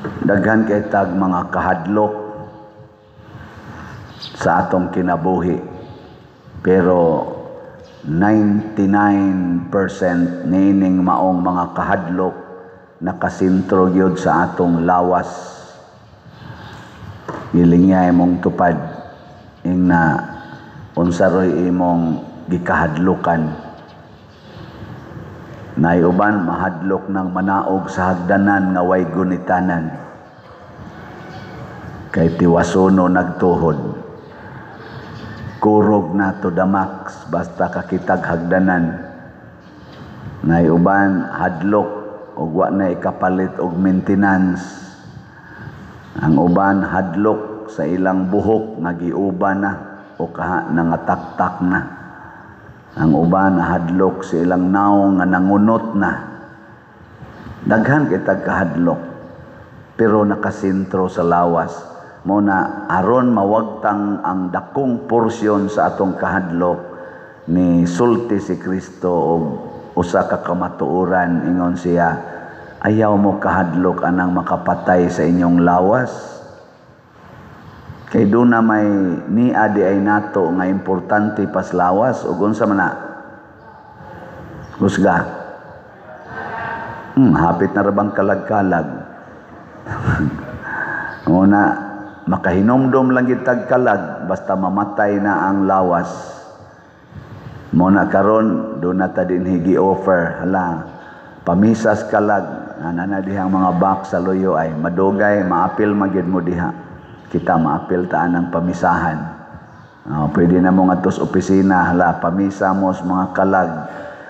Daghan kay tag mga kahadlok sa atong kinabuhi. Pero 99% niining maong mga kahadlok nakasentro gyud sa atong lawas. Gilingya imong tupad, ingna unsa roy imong gikahadlokan. Nay uban mahadlok ng manaog sa hagdanan nga way gunitanan. Kay tiwasono nagtuhod. Kurog na to the max basta kakitag hagdanan. Nay uban hadlok og wa na ikapalit og maintenance. Ang uban hadlok sa ilang buhok nga giuba na o kaha nangataktak na. Ang uban hadlok sa ilang naong nga nangunot na. Daghan kitag kahadlok pero nakasentro sa lawas. Mo na aron mawagtang ang dakong porsyon sa atong kahadlok, ni sulti si Kristo og usa ka kamatuoran. Ingon siya, "Ayaw mo kahadlok anang makapatay sa inyong lawas." Kay doon na may nia di ay nato nga importante pas lawas. Ug unsa man na? Husga. Hapit na ra bang kalag-kalag. Una, makahinumdom lang gitag kalag basta mamatay na ang lawas. Mo na karon do na ta din higi offer, hala, pamisas kalag ana na dihang mga box sa luyo ay madugay maapil magyud mo diha. Kita maapil taan ang pamisahan. Oh, pwede na mo ngadto sa opisina, hala, pamisa mo sa mga kalag.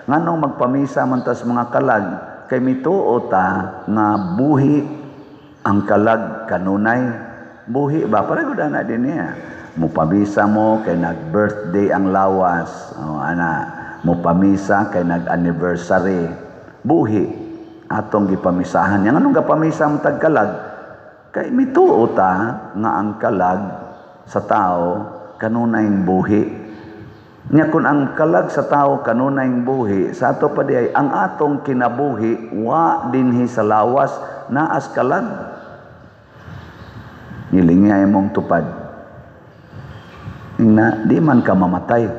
Nganong magpamisa man tas mga kalag? Kay mituo ta nga buhi ang kalag kanunay. Buhi ba? Para gud ana din niya. Mupamisa mo kay nag-birthday ang lawas. Oh, ana, mupamisa kay nag-anniversary. Buhi atong gipamisahan. Yang anong gapamisa mo tag kalag? Kay mituo ta nga ang kalag sa tao kanunay buhi. Nya kun ang kalag sa tao kanunay buhi, sa ato pa di ay ang atong kinabuhi wa dinhi sa lawas, naas kalag. Nilingya imong tupad. Ingna, di man ka mamatay.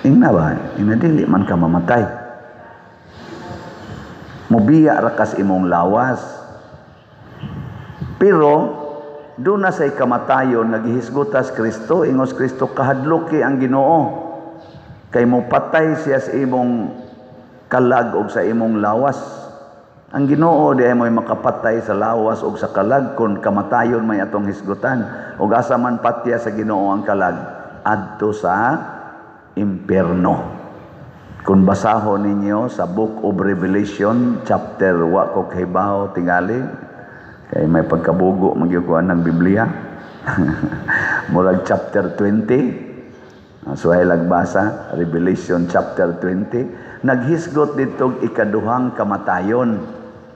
Ingna ba? Ingna, dili man ka mamatay. Mubiya ra kas imong lawas. Pero doon na say kamatayon nga gihisgutas Kristo, ingos Kristo, "Kahadloki ang Ginoo." Kay mopatay siya sa imong kalag og sa imong lawas. Ang Ginoo di ay mo'y makapatay sa lawas og sa kalag kun kamatayon may atong hisgutan. Og asa man patya sa Ginoo ang kalag? Adto sa impierno. Kung basahon ninyo sa Book of Revelation chapter, wa ko kahibaw tingali kay may pagkabugo magyud ko ng Biblia. Murag chapter 20. So ay lagbasa Revelation chapter 20, naghisgot dito ikaduhang kamatayon.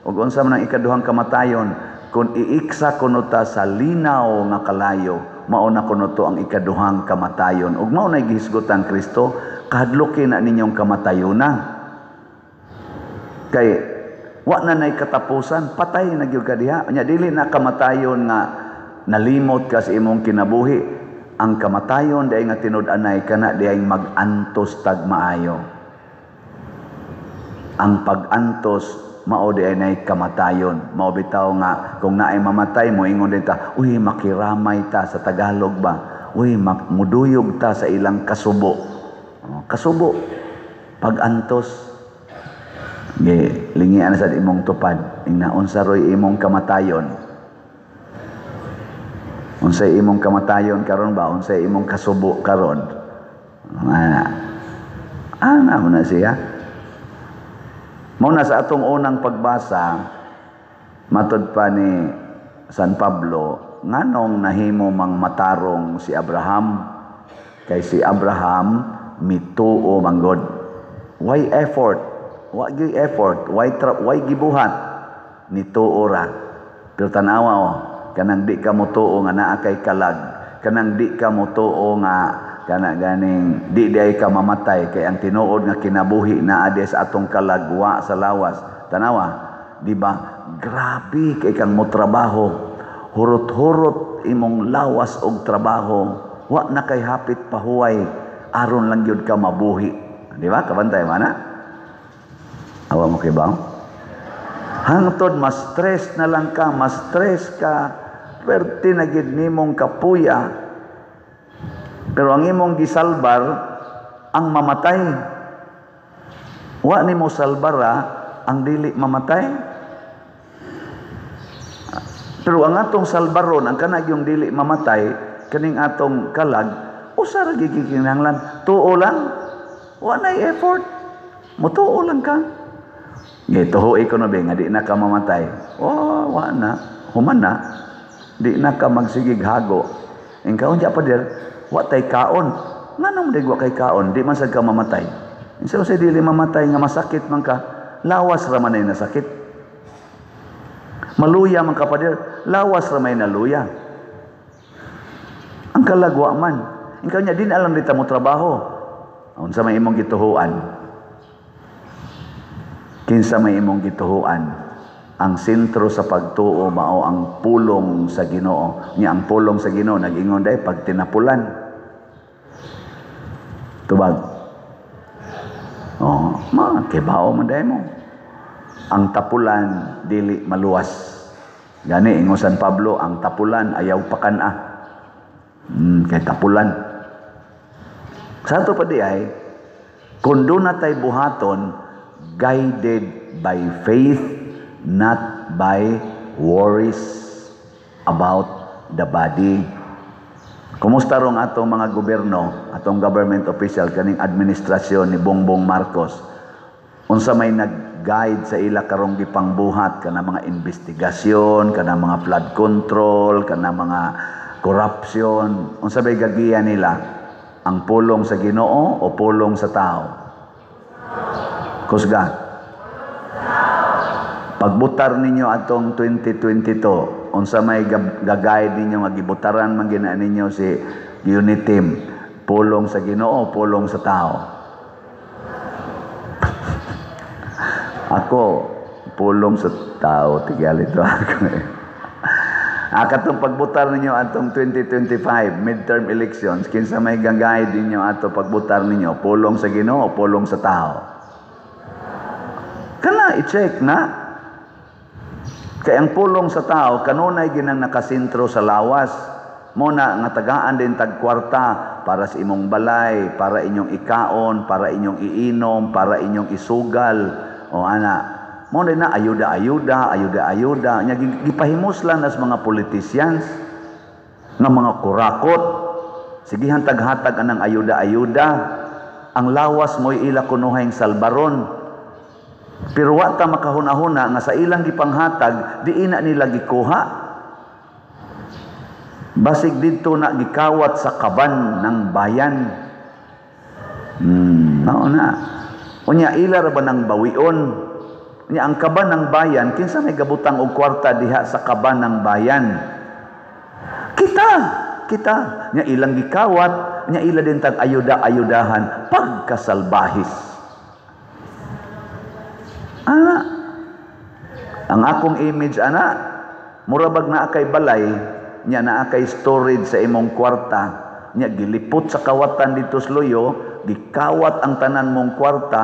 Ug unsa man ang ikaduhang kamatayon? Kung iiksa kuno ta sa linaw nga kalayo, mao na kuno to ang ikaduhang kamatayon. Ug mao na gihisgutan Kristo, "Kahadloki na ninyong kamatayona." Kay wa na nay katapusan, patay na gyud ka diha. Nya dili na kamatayon nga nalimot ka sa imong kinabuhi. Ang kamatayon diay nga tinud-anay kana diay mag-antos tag maayo. Ang pag-antos mao di ay nay kamatayon. Mao bitaw nga kung naay mamatay mo ingon din ta, "Uy, makiramay ta," sa Tagalog ba. "Uy, muduyog ta sa ilang kasubo." Oh, kasubo. Pag-antos. Ge, lingian sa imong tupad. Ingna unsa roy imong kamatayon? Unsay imong kamatayon karon ba? Unsay imong kasubo karon? Ana. Ana mo na siya. Mao na sa atong unang pagbasa, matod pa ni San Pablo, nganong nahimo mang matarong si Abraham? Kay si Abraham mituo manggod. Why effort? Wa gyud effort? Why gibuhat? Nituo ra. Pero tanawa oh, kanang di ka motuo nga naa kay kalag, kanang di ka motuo nga kana ganing di di ay ka mamatay kay ang tinuod nga kinabuhi naa di sa atong kalag, wa sa lawas. Tanawa, Di ba? Grabe kay kang mo trabaho. Hurot-hurot imong lawas og trabaho. Wa na kay hapit pahuway aron lang gyud ka mabuhi. Di ba? Kabantay man na? Awa mo kay ba? Hangtod mas-stress na lang ka, mas-stress ka, perti na gid nimong kapuya. Pero ang imong gisalbar ang mamatay. Wa nimo salbara ang dili mamatay. Pero ang atong salbaron, ang kanag yung dili mamatay, kaning atong kalag, usa ra gyud kinahanglan, tuo lang. Wa nay effort. Mutuo lang ka. Gituhoy ko na ba nga di na ka mamatay. Oh, wa na. Human na. Di na ka magsigig hago. Ingka unja pa dir, wa tay kaon. Nganong di wa kay kaon, di man sad ka mamatay. Insa sa dili mamatay nga masakit man ka, lawas ra man ay nasakit. Maluya man ka pa dir, lawas ra may naluya. Ang kalagwa man. Ingka nya di na alam dita mo trabaho. Unsa may imong gituhuan? Kinsa may imong gituhuan? Ang sentro sa pagtuo mao ang pulong sa Ginoo. Nya ang pulong sa Ginoo nag-ingon day pag tinapulan. Tubag. Oh, ma kibao man day mo. Ang tapulan dili maluwas. Gani ingon San Pablo, ang tapulan ayaw pakan-a. Kay tapulan. Sa ato pa di ay kung doon na tay buhaton, guided by faith, not by worries about the body. Kumusta rong atong mga gobyerno, atong government official, kaning administrasyon ni Bongbong Marcos? Unsa may nag-guide sa ila karong gipangbuhat kana mga investigasyon, kana mga flood control, kana mga corruption? Unsa may gagiya nila? Ang pulong sa Ginoo o pulong sa tao? Kusga. Pagbutar ninyo atong 2022, unsa may gagayad ninyo nga gibutaran man gina ninyo si Uniteam, pulong sa Ginoo, pulong sa tao? Ako, pulong sa tao, tigyal ito ako. Akatong pagbutar ninyo atong 2025 midterm elections, kinsa may gagayad ninyo ato pagbutar ninyo, pulong sa Ginoo, pulong sa tao? Kana i-check na. Kay ang pulong sa tao kanunay ginang nakasentro sa lawas. Mo na nga tagaan din tag kwarta para sa imong balay, para inyong ikaon, para inyong iinom, para inyong isugal. O ana, mo na ayuda ayuda, ayuda ayuda. Nya gipahimos lang nas mga politicians nga mga kurakot. Sigihan taghatag anang ayuda ayuda. Ang lawas mo'y ila kunuhayng salbaron. Pero wa ta makahuna-huna nga sa ilang gipanghatag di ina nila gikuha. Basig didto na gikawat sa kaban ng bayan. Mao na. Unya ila ra ba nang bawion? Unya ang kaban ng bayan, kinsa may gabutang og kwarta diha sa kaban ng bayan? Kita, kita. Nya ilang gikawat, nya ila din tag ayuda-ayudahan pagkasalbahis. Ana, ang akong image ana, murabag naa kay balay, nya naa kay storage sa imong kwarta, nya gilipot sa kawatan dito sa luyo, gikawat ang tanan mong kwarta,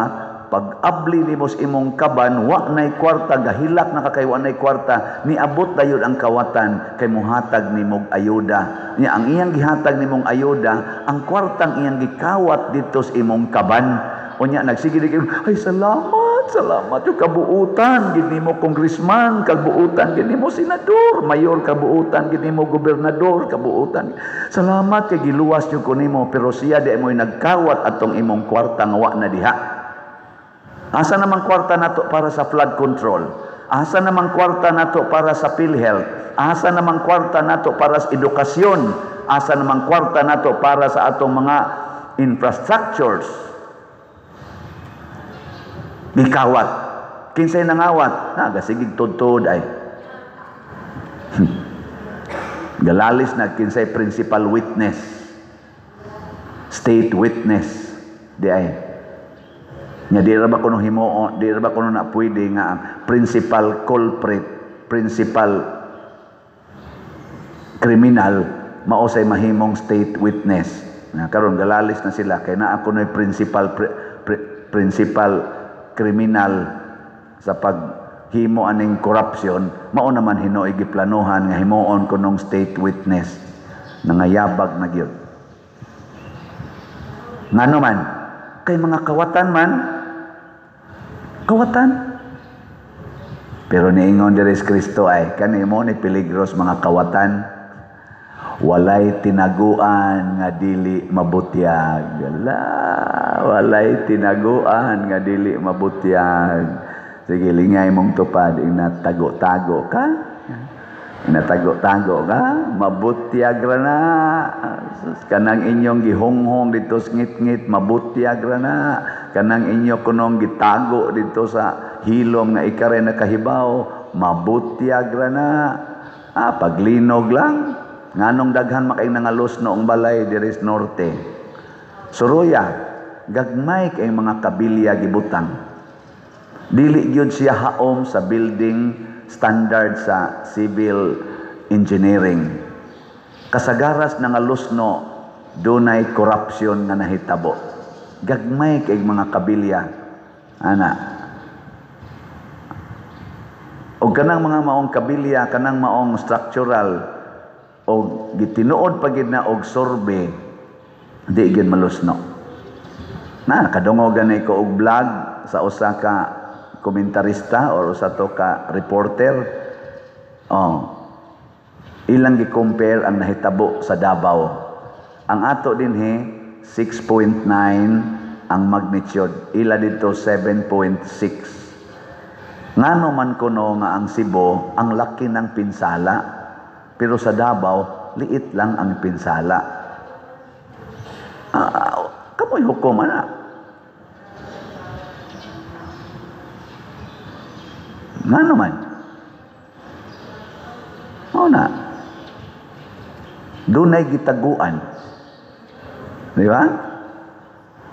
pag abli nimo sa imong kaban, wa nay kwarta, gahilak na ka kay wa nay kwarta, niabot dayon ang kawatan kay mohatag nimog ayuda. Nya ang iyang gihatag nimong ayuda, ang kwartang iyang gikawat dito sa imong kaban. Unya nagsige di kayo, ay salamat, salamat yung kabuutan gid nimo congressman, kabuutan gid nimo senador, mayor, kabuutan gid nimo gobernador, kabuutan. Salamat kay giluwas jud ko nimo, pero siya di mo'y nagkawat atong imong kwarta nga wa na diha. Asa namang kwarta nato para sa flood control? Asa namang kwarta nato para sa PhilHealth? Asa namang kwarta nato para sa edukasyon? Asa namang kwarta nato para sa atong mga infrastructures? Gikawat. Kinsay nangawat? Nagasigig tudtod ay. Galalis na kinsay principal witness. State witness. Di ay. Nya di ra ba kuno himuon, di ra ba kuno na pwede nga ang principal culprit, principal criminal mao say mahimong state witness? Na karon galalis na sila kay naa kuno'y principal criminal sa paghimo aning corruption, mao naman hinuoy giplanuhan nga himuon kunong state witness. Nangayabag na gyud. Ngano man? Kay mga kawatan man. Kawatan. Pero niingon diri si Kristo ay kani mo ni peligros mga kawatan. Walay tinaguan nga dili mabutyag. Ala, walay tinaguan nga dili mabutyag. Sige, lingay mong tupad, inatago-tago ka. Inatago-tago ka, mabutyag ra na. Kanang inyong gihonghong dito sa ngit-ngit, mabutyag ra na. Kanang inyo kunong gitago dito sa hilom nga ikaw ray nakahibaw, mabutyag ra na. Ah, paglinog lang. Nganong daghan makay nangalos noong balay diri sa norte. Suruya, gagmay kay mga kabilya gibutang. Dili gyud siya haom sa building standard sa civil engineering. Kasagaras nangalusno, dunay corruption nga nahitabo. Gagmay kay mga kabilya ana. Og kanang mga maong kabilya, kanang maong structural og gitinuod pa gid na og survey, di gyud malusno. Na nakadungog gani ko og vlog sa usa ka komentarista or usa to ka reporter. Oh, ilang gi-compare ang nahitabo sa Davao. Ang ato dinhi 6.9 ang magnitude, ila dito 7.6. Ngano man kuno nga ang Cebu ang laki ng pinsala, pero sa Davao liit lang ang pinsala? Kamoy hukom ana. Ngano man? Mao na. Dunay gitaguan. Di ba?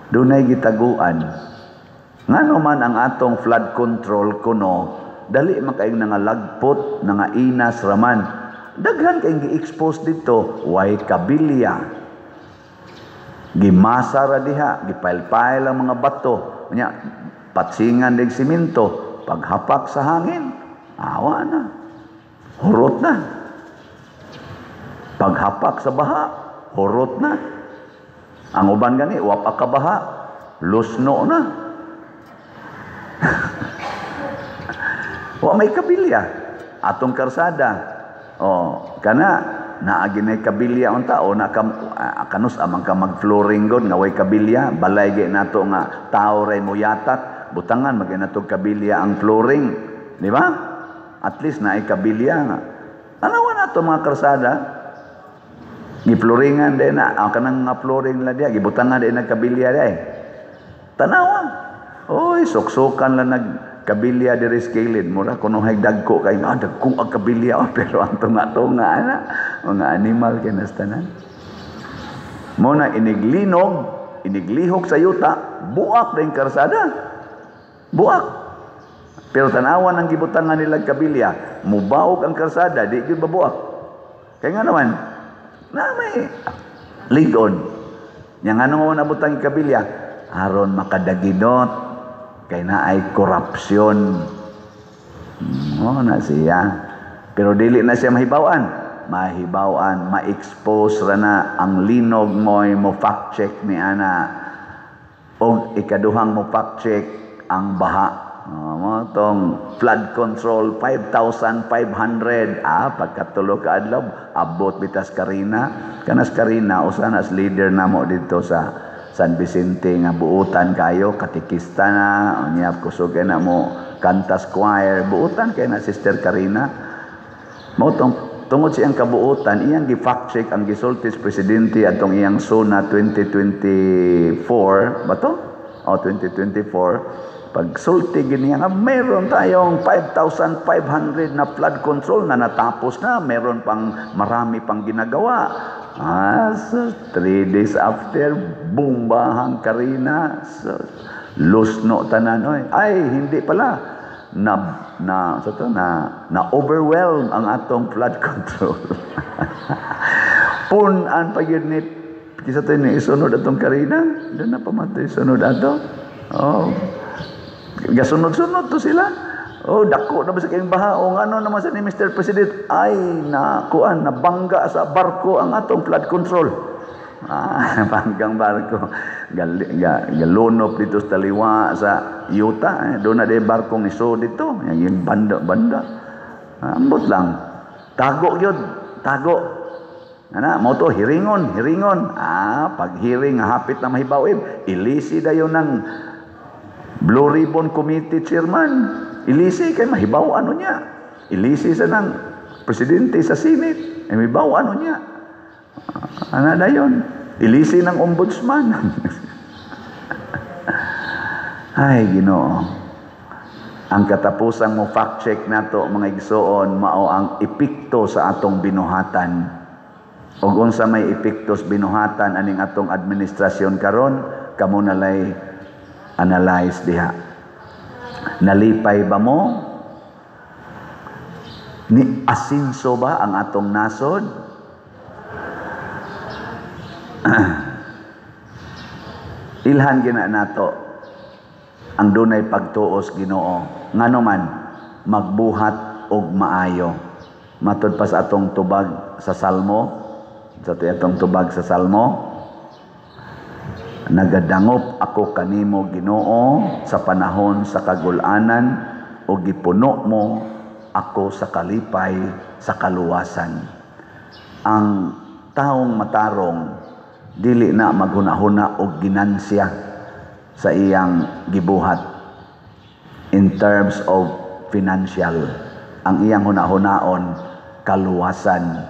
Dunay gitaguan. Ngano man ang atong flood control kuno, dali man kayong nangalagpot, nangainas raman. Daghan kayong gi-expose dito, way kabilya. Gimasa ra diha, gipail-pail ang mga bato. Nya, patsingan dig simento, paghapak sa hangin, awa na. Hurot na. Paghapak sa baha, hurot na. Ang uban gani, wapa ka baha, lusno na. Wa may kabilya. Atong karsada. Oh, kana naagi nay kabilya unta o na kanus amang ka mag-flooring god nga way kabilya, balay gyud nato nga tao ray moyatak, butangan magay nato kabilya ang flooring, di ba? At least naay kabilya nga. Tanawa nato mga karsada. Giploringan din na, ang kanang nga flooring la diya, gibutangan din nagkabilya diay. Tanawa. Oy, suksukan lang nagkabilya diri sa kilid. Mura kuno hay dagko kay dagko ang kabilya, oh, pero ang tunga-tunga ana, mga animal kay nastanan. Mo na iniglinog, iniglihok sa yuta, buak din karsada. Buak. Pero tanawan ang gibutangan nila kabilya, mubaok ang karsada, di gyud babuak. Kay nga naman, na may ligon. Nya ngano mo nabutang kabilya? Aron makadaginot kay na ay korupsyon. Mo na siya. Pero dili na siya mahibaw-an. Mahibaw-an, ma-expose ra na ang linog mo'y mo fact check ni ana. Og ikaduhang mo fact check ang baha. Oh, mo tong flood control 5,500. Pagkatulo ka adlaw abot bitas Karina. Kanas Karina usa nas leader namo dito sa San Vicente nga buutan kayo, katikista na, unya kusog na mo kantas choir, buutan kay na Sister Karina. Mo tong tungod siyang kabuutan, iyang gi-fact check ang gisulti sa presidente atong iyang SONA 2024 ba to? O 2024. Pagsulti gini nga meron tayong 5,500 na flood control na natapos na, meron pang marami pang ginagawa. So, 3 days after, bumbahang Karina. So, Lusno tanan oy. Ay, hindi pala. Na na sa to na na overwhelm ang atong flood control. Pun-an pa gyud ni kisa to ni isunod atong Karina. Doon na pa man to isunod ato. Oh. Gasunod-sunod to sila. Oh, dako na ba sa kayong baha? O ngano naman sa ni Mr. President? Ay, na kuan, nabangga sa barko ang atong flood control. Ah, banggang barko. Galunop dito sa taliwa sa yuta. Eh. Doon na di barkong iso dito. Yung banda-banda. Ah, ambot lang. Tago yun. Tago. Ana, mo to hiringon, hiringon. Ah, pag hiring hapit na mahibaw, ilisi dayon ng Blue Ribbon Committee chairman. Ilisi kay mahibaw ano niya. Ilisi sa ng presidente sa Senate. Ay mahibaw ano niya. Ana dayon. Ilisi ng ombudsman. Ay, Ginoo. Ang katapusang mo fact check nato, mga igsoon, mao ang epekto sa atong binuhatan. Og unsa may epekto sa binuhatan aning atong administrasyon karon, kamo nalay analyze diha. Nalipay ba mo? Ni asinso ba ang atong nasod? Ilhan gina nato ang dunay pagtuos Ginoo, ngano man magbuhat og maayo. Matud pa sa atong tubag sa Salmo, sa atong tubag sa Salmo, nagadangop ako kanimo, Ginoo, sa panahon sa kagulanan, ug gipuno mo ako sa kalipay sa kaluwasan. Ang taong matarong dili na maghunahuna og ginansya sa iyang gibuhat in terms of financial. Ang iyang hunahunaon, kaluwasan.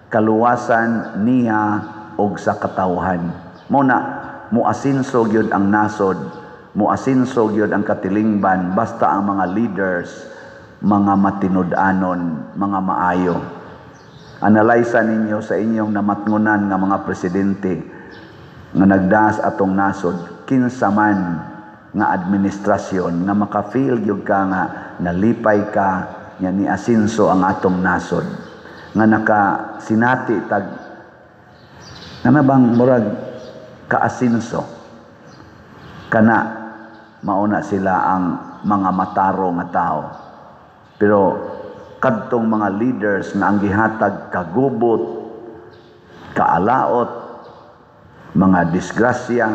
Kaluwasan niya og sa katawhan. Mo na muasinso gyud ang nasod, muasinso gyud ang katilingban basta ang mga leaders mga matinud-anon, mga maayo. Analaysa ninyo sa inyong namatngunan nga mga presidente nga nagdaas atong nasod, kinsa man nga administrasyon nga maka-feel gyud ka nga nalipay ka nga niasinso ang atong nasod, nga nakasinati tag nga bang murag kaasinso kana, mauna sila ang mga mataro nga tao. Pero kadtong mga leaders nga ang gihatag kagubot, kaalaot, mga disgrasya,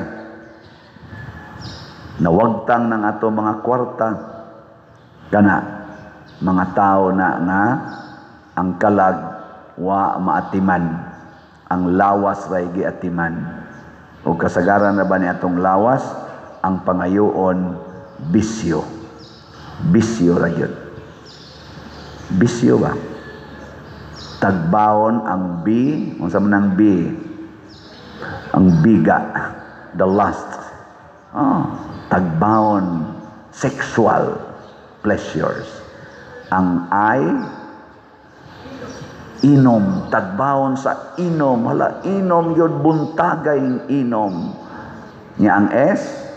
nawagtang ng ato mga kwarta, kana mga tao na nga ang kalag wa maatiman, ang lawas ray giatiman. O kasagaran na ba ni atong lawas ang pangayoon bisyo. Bisyo ra gyud. Bisyo ba? Tagbaon ang B, unsa man ang B? Ang biga, the lust. Oh, tagbaon sexual pleasures. Ang I, inom, tagbaon sa inom, hala inom yun, buntagay inom. Nya ang S,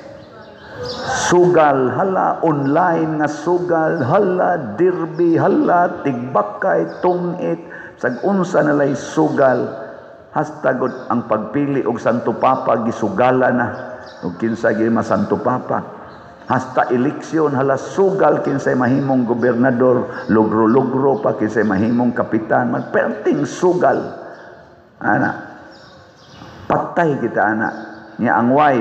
sugal, hala online nga sugal, hala derby, hala tigbakay, tungit, sag unsa nalay sugal. Hasta gud ang pagpili og Santo Papa gisugala na og kinsa gyud ma Santo Papa. Hasta eleksyon, hala sugal kinsay mahimong gobernador, logro-logro pa kinsay mahimong kapitan, magperting sugal. Ana, patay kita ana. Nya ang Y,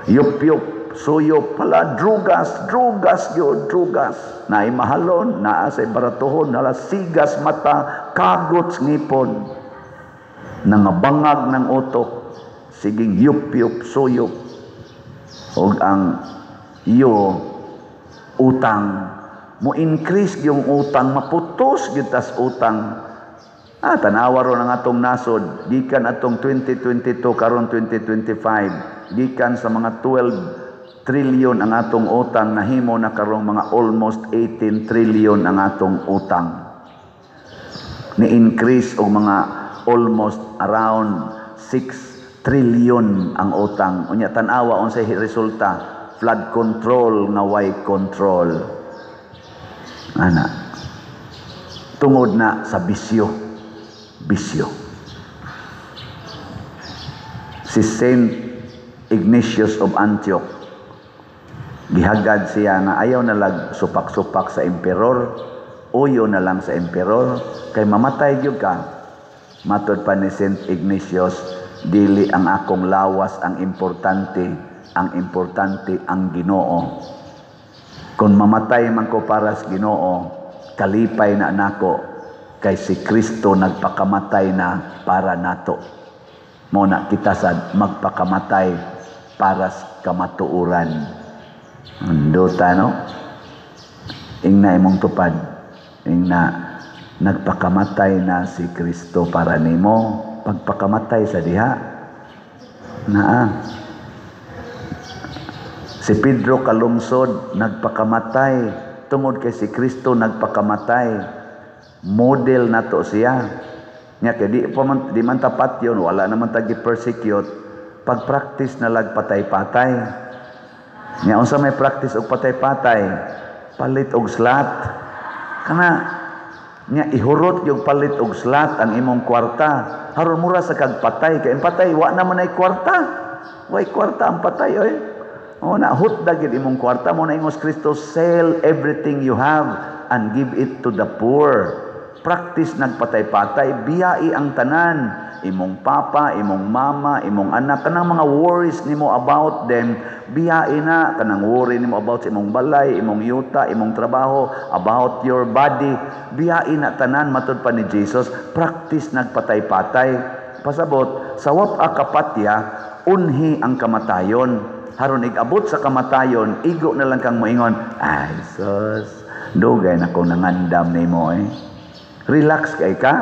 yup-yup, suyop, hala drugas, drugas gyud, drugas. Naay mahalon, naa say baratuhon, hala sigas mata, kagot ngipon. Nangabangag ng utok, siging yup-yup, suyop. Og ang iyo utang, mo increase yung utang, maputos gyud tas utang. Ah, tanawa ron ang atong nasod gikan atong 2022 karon 2025, gikan sa mga 12 trillion ang atong utang, nahimo na karong mga almost 18 trillion ang atong utang. Ni-increase og mga almost around 6 trillion ang utang. Unya tan-awa unsay resulta. Flood control nga way control. Ana. Tungod na sa bisyo. Bisyo. Si Saint Ignatius of Antioch, gihagad siya nga ayaw na lag supak-supak sa emperor, uyo na lang sa emperor, kay mamatay gyud ka. Matod pa ni Saint Ignatius, "Dili ang akong lawas ang importante, ang importante ang Ginoo. Kung mamatay man ko para sa Ginoo, kalipay na nako kay si Kristo nagpakamatay na para nato. Mao na kita sad magpakamatay para sa kamatuoran." Nindota, no? Ingna imong tupad. Ingna, nagpakamatay na si Kristo para nimo, pagpakamatay sa diha. Naa. Si Pedro Kalungsod nagpakamatay tungod kay si Kristo nagpakamatay. Model nato siya. Nya kay di pa man, di man tapat yun, wala naman ta gi-persecute. Pag-practice na lag patay-patay. Nya unsa may practice og patay-patay? Palit og slot. Kana nya ihurot yung palit og slot ang imong kwarta. Haron mura sa kag patay kay ang patay wa naman ay kwarta. Way kwarta ang patay oy. O na hutda gid imong kwarta. Mao na ingos Kristo, "Sell everything you have and give it to the poor." Practice nagpatay-patay, biyai ang tanan. Imong papa, imong mama, imong anak, kanang mga worries nimo about them, biyai na. Kanang worry nimo about sa imong balay, imong yuta, imong trabaho, about your body, biyai na tanan. Matud pa ni Jesus, practice nagpatay-patay. Pasabot, sa wap-a kapatya, unhi ang kamatayon. Haron igabot sa kamatayon, igo na lang kang moingon, "Ay sus, dugay na kong nangandam nimo eh." Relax kay ka.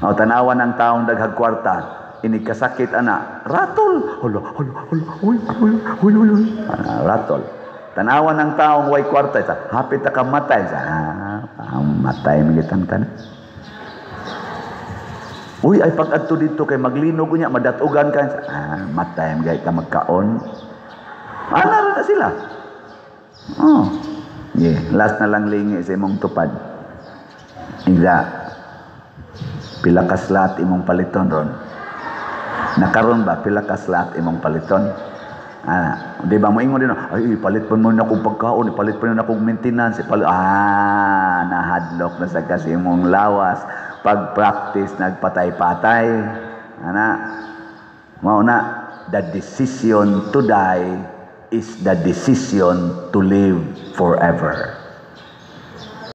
O tanawan ng taong daghag kwarta, ini kasakit ana, ratol. Hala, hala, hala, uy, uy, uy, uy, uy. Ah, ratol. Tanawan ng taong way kwarta, sa hapit ta kamatay, sa matay man kitang tanan. Uy, ay pag-adto dito kay maglinog niya, madatugan ka. Ah, matay man ka magkaon. Ana ra na sila. Oh. Yeah, last na lang lingi sa imong tupad. Ingla, pila ka slot imong paliton ron? Nakaron ba, pila ka slot imong paliton? Ah, di ba mo ingon din, "Ay, ipalit pa mo na akong pagkaon, ipalit pa mo na akong maintenance, ipalit," ah, nahadlok na sa kasi imong lawas. Pag-practice, nagpatay-patay. Ana, mao na, the decision to die is the decision to live forever.